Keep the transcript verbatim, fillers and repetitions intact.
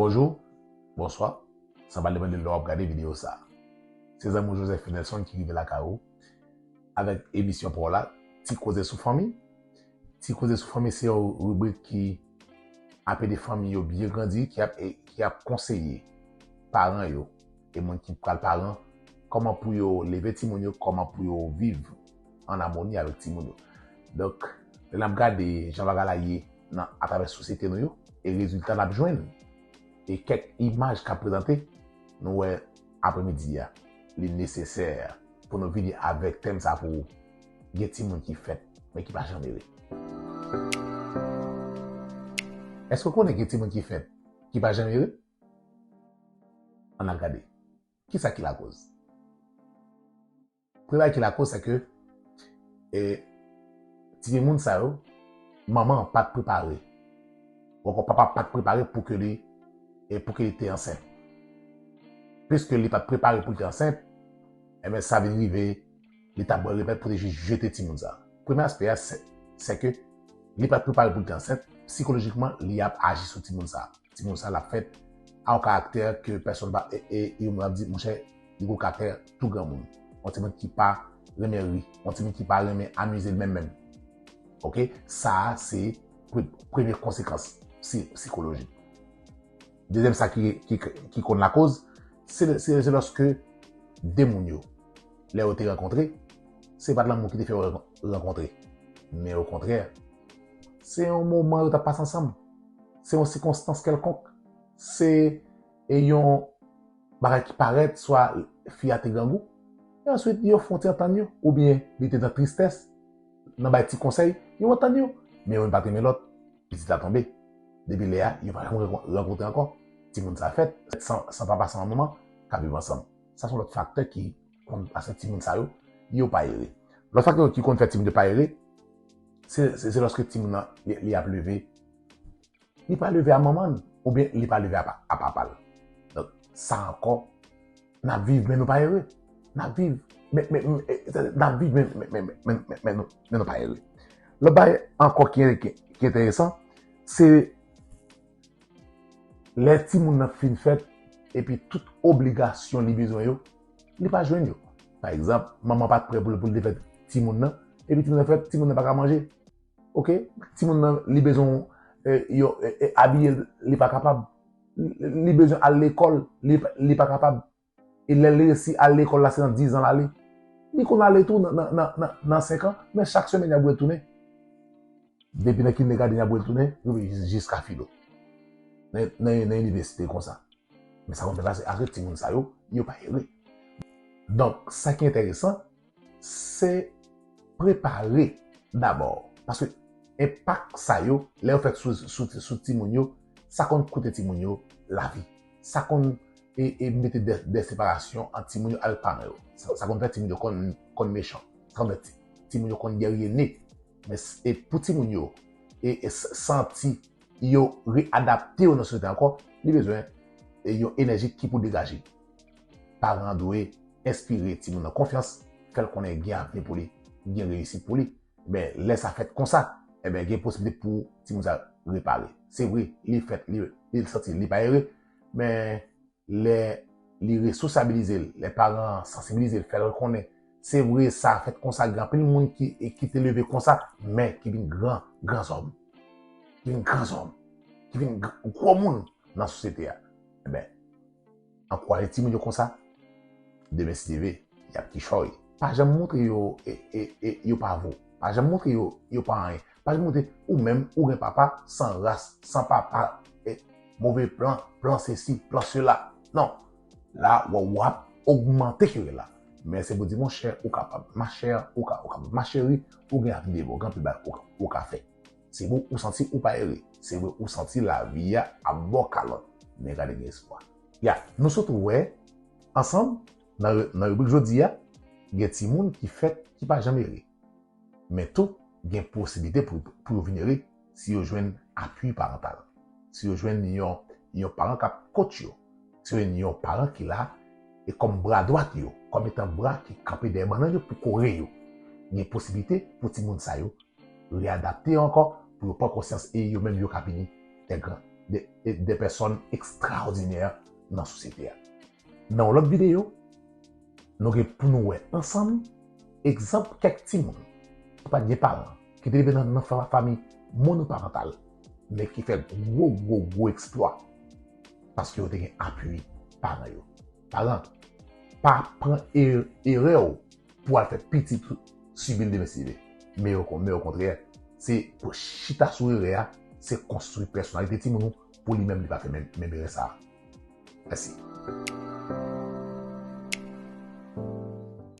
Bonjou, bonswa. Sa pa depann de lè w ap gade videyo sa a. Se zanmi w Joseph Nelson ki rive lakay ou avèk emisyon pa w la, Ti Koze sou Fanmi. Ti Koze sou Fanmi se yon ribrik ki ap ede fanmi yo byen grandi, ki ap, e, ki ap konseye paran yo e moun ki pral paran kòman pou yo leve timoun yo, kòman pou yo viv an amoni avèk timoun yo. Donk, lè n ap gade jan bagay la ye nan, atravè sosyete nou yo, e rezilta n ap jwenn, e kèk imaj k ap prezante, nou wè aprèmidi a, li nesesè pou nou vini avèk tèm sa pou gen timoun ki fèt, men ki pa janm ere. Èske w konnen gen timoun ki fèt, ki pa janm ere? Ann al gade. Kisa ki lakoz? Premye bagay ki lakoz, se ke, e, timoun sa yo, manman an pa t prepare. Ou ankò papa pa t prepare pou ke li, e pou ke li te ansent. Piske li pa t prepare pou li te ansent, ebyen, sa vin rive, li ta pral remèt pou te jis jete timoun sa. Premye aspè a, se, se ke li pa t prepare pou li te ansent, sikolojikman, li ap aji sou timoun sa. Timoun sa l ap fèt a yon karaktè ke pèsonn pa, e, e, e yon moun ap di, monchè, li gon karaktè tou granmoun. Yon timoun ki pa renmen ri, yon timoun ki pa renmen amize l menm menm. Oke? Sa a se pre-, premye konsekans si-, sikolojik. Dezyèm sa ki, ki, ki konn lakoz, se, se, se lòske de moun yo, lè yo te rankontre, se pa t lanmou ki te fè yo ran-, rankontre. Men okontrè, se yon moman yo t ap pase ansanm. Se yon sikonstans kèlkonk. Se, e, yon bagay ki parèt, swa fi a te grangou, e answit yo fè yon ti antann yo, oubyen li te nan tristès, nan bay ti konsèy, yo antann yo. Men youn pa t renmen lòt, pitit la tonbe. Depi lè a, yo pa janm rankon-, rankontre ankò. Timoun sa fèt, san, san papa, san manman, k ap viv ansanm. Sa se yon lòt faktè ki konn fè timoun sa yo, yo pa ere. Lòt faktè ki konn fè timoun yo pa ere, se, se, se lòske timoun nan, li, li ap leve, li pa leve a manman l, oubyen li pa leve a pa, a papa l. Donk, sa ankò, n ap viv, men nou pa ere. N ap viv, men, men, men, e, n ap viv, men, men, men, men, men, men nou, men nou pa ere. Lòt bagay ankò ki, ki, ki enteresan, se lè timoun nan fin fèt, epi tout obligasyon li bezwen yo, li pa jwenn yo. Pa egzanp, manman pa t prè pou, pou l te fè timoun nan, epi timoun nan fèt, timoun nan pa ka manje. Oke? Timoun nan, li bezwen, e, yo, e, e, abiye l, li pa kapab. Li, li bezwen al lekòl, li, li pa kapab. E lè l resi al lekòl la, se nan dizan l ale. Li konn ale tou nan, nan, nan, nan, nan senk an, men chak semèn y ap wè l tounen. Depi nan kindergarten y ap wè l tounen, rive jis, jiska filo. Nan, nan, nan inivèsite konsa. Men sa konn fè pase avèk timoun sa yo, yo pa ere. Donk, sa ki enteresan, se prepare dabò. Paske enpak sa yo, lè yo fèt sou, sou, sou timoun yo, sa konn koute timoun yo lavi. Sa konn, e, e mete de, de separasyon ant timoun yo avèk paran yo. Sa, sa konn fè timoun yo konn, konn mechan. Sa konn fè ti, timoun yo konn gèrye ne. Men s-, e pou timoun yo, e, e s-, santi yo reyadapte yo nan sosyete ankò, li bezwen, e, yon enèji ki pou degaje. Paran an dwe enspire timoun nan konfyans, fè l konnen gen avni pou li, gen reyisit pou li. Men, lè sa fèt konsa, ebyen, gen posiblite pou timoun sa repare. Se vre, li fèt, li, li santi li pa ere, men lè li resosyabilize l, lè paran an sansibilize l, fè l konnen, se vre, sa fèt konsa, gen anpil moun ki, ki te leve konsa, men ki vin gran, gran zòm. Ki vin gran zòm. Ki vin gr-, gwo moun nan sosyete a. Ebyen, ankouraje timoun yo konsa. Demen, si Dye vle, y ap kichòy. Pa janm montre yo, e, e, e, yo pa vo. Pa janm montre yo, yo pa anyen. Pa janm montre ou menm, ou gen papa san ras, san papa, e, move plan, plan sesi, plan sela. Non. La, w, w ap ogmante kerèl la. Men se pou di, monchè, ou kapab. Machè, ou ka, ou kapab. Macheri, ou gen avni devan w, gen anpil bagay ou ka, ou ka fè. Se vre, ou santi ou pa ere. Se vre, ou santi lavi a ap ba w kalòt. Men gade, gen espwa. Ya, nou sot wè ansanm, nan, nan ribrik jodi a, gen timoun ki fèt ki pa janm ere. Men tou, gen posiblite pou, pou yo vin ere si yo jwenn apui parantal. Si yo jwenn yon, yon paran k ap coach yo. Si yo jwenn yon paran ki la, e kòm bra dwat yo, kòm etan bra ki kanpe dèyè bannann yo pou kore yo. Gen posiblite pou timoun sa yo reyadapte yo ankò, pou yo pran konsyans e yo menm yo ka vini dè gran, de, de pèsòn ekstraòdinè nan sosyete a. Nan yon lòt videyo, nou gen pou nou wè ansanm egzanp kèk timoun ki pa t gen paran, ki te leve nan, nan fa- fanmi monoparantal, men ki fè gwo, gwo, gwo eksplwa paske yo te gen apui paran yo. Paran, pa pran e- erè w pou al fè pitit ou sibi l demen sibi. Men o men okontrè, se pou chita sou erè a, se konstwi pèsonalite timoun ou pou li menm li pa fè menm, menm erè sa a. Mèsi.